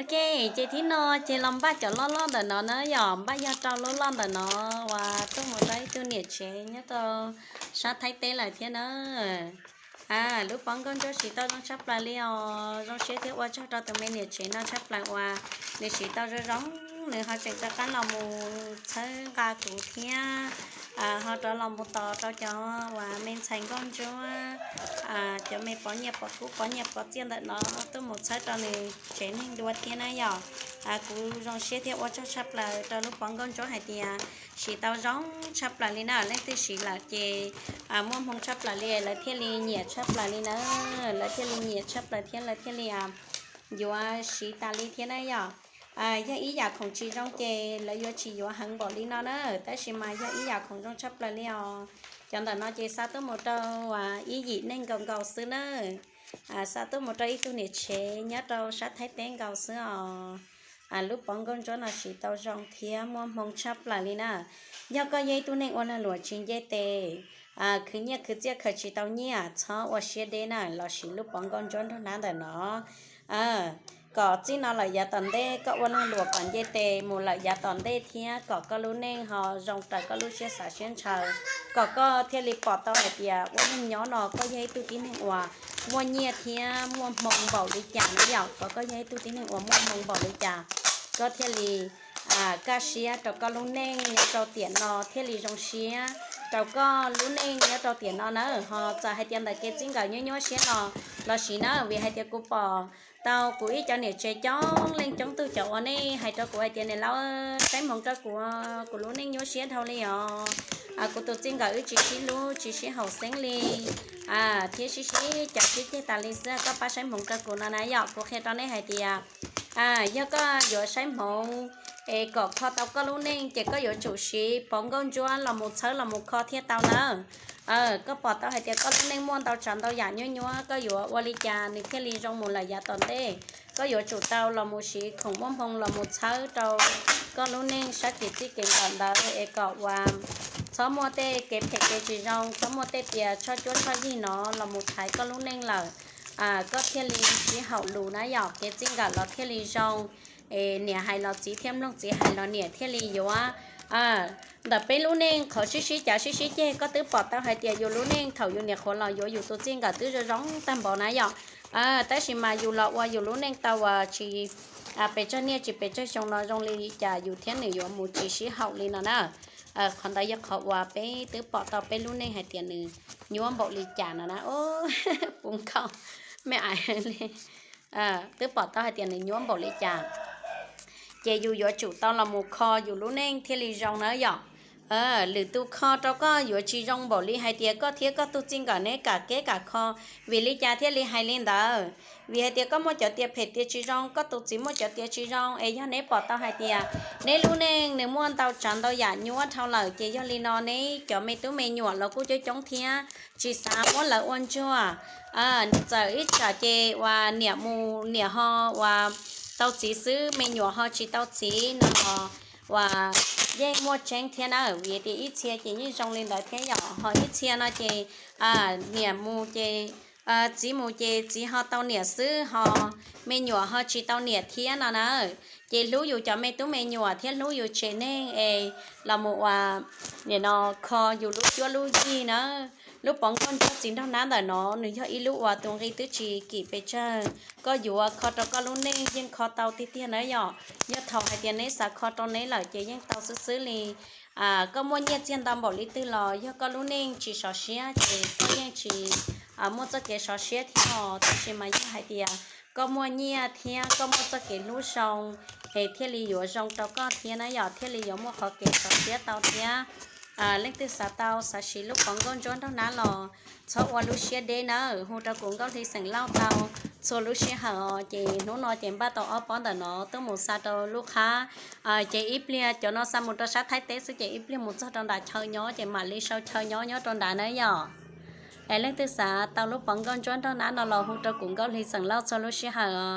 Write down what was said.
Ok, ces thib no ces los npaj cov loj loj ntawm no na yom, npaj yog rau loj loj ntawm no uas tuaj mus rau ib tug niam tsev nyob rau sab Thaib teb lawm thiab na. Lub pov nkauj ntsuab siv tau zoo tshaj plaws li os, zoo siab thiab ua tsaug rau tus me niam tsev no tshaj plaws uas nws siv tau zoo zoo, nws ho tseem rov qab los mus txhawb nqa kuv thiab ho rov los mus tos rau cov uas me ntxhais nkauj ntsuab, cov me pov nyiaj pov kub pov nyiaj pov txiaj ntawm no tuaj mus txhawb rau nws tsev neeg dua thiab na yom. Kuv zoo siab thiab ua tsaug tshaj plaws rau lub pov nkauj ntsuab hais tias siv tau zoo tshaj plaws li na, leej twg siv lawm ces muaj hmoo tshaj plaws li, lawv thiaj li nyiam tshaj plaws li na, lawv thiaj li nyiam tshaj plaws thiab lawv thiaj li yuav siv tas li thiab na yom. Yog ib yam khoom tsis zoo ces lawv yuav tsis yuav heev npaum li no na, tab sis mas yog ib yam khoom zoo tshaj plaws li os. Cov ntawm no ces xa tuaj mus rau ib yim neeg nkaus nkaus xwb na, xa tuaj mus rau ib tug niam tsev nyob rau sab Thaib teb nkaus xwb os. Lub pov nkauj ntsuab no siv tau zoo thiab muaj hmoo tshaj plaws li na. Yog koj yog ib tug neeg ua lag luam tsis nce tes, khwv nyiaj khwv txiaj khaws tsis tau nyiaj, txhob ua siab deb na, los siv lub pov nkauj ntsuab nraug nab ntawm no kom txij no lawm yav tom ntej koj ua lag luam kom nce tes mus lawm yav tom ntej thiab kom koj lub neej ho zoo raws koj lub siab xav siab ntshaw, kom koj thiaj li pom tau hais tias ua neej nyob no koj yog ib tug tib neeg uas muaj nyiaj thiab muaj hmoo npaum li cas na yom, kom koj yog ib tug tib neeg uas muaj hmoo npaum li cas, koj thiaj li kaj siab rau koj lub neej nyob rau tiam no thiaj li zoo siab rau koj lub neej nyob rau tiam no na. Ho txawm hais tias ntawm kev txij nkawm nyuaj nyuaj siab no los sis na, vim hais tias kuv pom tau kuv ib cov niam tsev coob leej coob tug cov uas nej hais rau kuv hais tias niam laus saib hmoov rau kuv, kuv lub neej nyuaj siab dhau li os, kuv tus txij nkawm wb tsis sib hlub tsis sib haum xeeb li thiab sib sib cav sib ceg tas li xwb, koj pab saib hmoov rau kuv no na yom. Kuv qhia rau nej hais tias yog koj yuav saib hmoov es kom kho tau koj lub neej ces koj yuav tsum siv pov nkauj ntsuab los mus txhawb los mus kho thiaj tau nawb. Koj pom tau hais tias koj lub neej muaj ntau tsav ntau yam nyuaj nyuab, koj yuav ua li cas nws thiaj li zoo mus lawm yav tom ntej? Koj yuav tsum tau los mus siv khoom muaj hmoo los mus txhawb rau koj lub neej sab kev txij kev nkawm ntawd es kom uas txhob muaj tej kev phem kev tsis zoo, txhob muaj tej pias tshoj cuab tshoj yig no los mus thaiv koj lub neej lawm, koj thiaj li sib haum lus na yom, kev txij nkawm los thiaj li zoo, es niam hais los txiv thiaj mloog, txiv hais los niam thiaj li yuav. Ntawm peb lub neej qhov sib sib cav sib sib ceg, koj twb pom tau hais tias yus lub neej thaum yus niam qhuav los yuav yus tus txij nkawm twb zoo zoo tag npaum na yom. Tab sis mas yus los ua yus lub neej tau uas tsis pes tsawg niaj tsis pes tsawg xyoo no zoo li cas yus thiab nws yuav mus tsis sib haum li no na. Qhov ntawd yog qhov uas peb twb pom tau peb lub neej hais tias nws nyuaj npaum li cas no na. Puv nkaus me ais li twb pom tau hais tias nws nyuaj npaum li cas, ces yus yuav tsum tau los mus kho yus lub neej thiaj li zoo na yom. Lwm tus kho rau koj yuav tsis zoo npaum li hais tias koj thiab koj tus txij nkawm neb kam keb kam kho. Vim li cas thiaj li hais li ntawd? Vim hais tias koj muaj cov tias phem tias tsis zoo, koj tus txiv muaj cov tias tsis zoo, es yog neb pom tau hais tias neb lub neej nws muaj ntau tsav ntau yam nyuaj dhau lawm, ces yog li no neb cov me tub me nyuam los kuj coob coob thiab, tsis xav muab lawv ua ntsuag. Txawm ib tsam ces uas niam mus niam ho uas tau txiv xwb, me nyuam ho tsis tau txiv no los uas yeej muaj tseeb thiab na, vim tias ib txhia ces yeej zoo li ntawd thiab yom, ho ib txhia no ces niam mus ces txiv mus ces txiv ho tau niam xwb ho me nyuam ho tsis tau niam thiab no na. Ces hlub yus cov me tub me nyuam thiab hlub yus tsev neeg es los mus uas nim no kho yus lub cuab lub yig na. Lub pov nkauj ntsuab txiv nraug nab ntawm no nws yog ib lub uas tus nqi twb tsis kim pes tsawg, koj yuav kho rau koj lub neej yeej kho tau tiag tiag na yom. Yog thaum hais tias neb xav kho rau neb lawm ces yeej tau xwb xwb li. Koj muaj nyiaj txiag ntau npaum li twg los yog koj lub neej tsis sov siab ces koj yeej tsis muaj txoj kev sov siab thiab os. Tab sis mas yog hais tias koj muaj nyiaj thiab koj muaj txoj kev hlub zoo, es thiaj li yuav zoo rau koj thiab na yom, thiaj li yuav muaj qhov kev sov siab tau thiab. Leej twg xav tau xav siv lub pov nkauj ntsuab nraug nab los txhob ua lub siab deb nawb, hu rau kuv Nkauj Hli xeem Lauj tau txhua lub sij hawm os. Ces hnub no ces npaj tau ob pob ntawm no tuaj mus xa rau lub qhab. Ces ib pliag cov no xa mus rau sab Thaib teb xwb ces ib pliag mus txog rau nram chaw nyob ces mam li sau chaw nyob nyob rau nrad na yom. Es leej twg xav tau lub pov nkauj ntsuab nraug nab no los hu rau kuv Nkauj Hli xeem Lauj txhua lub sij hawm os.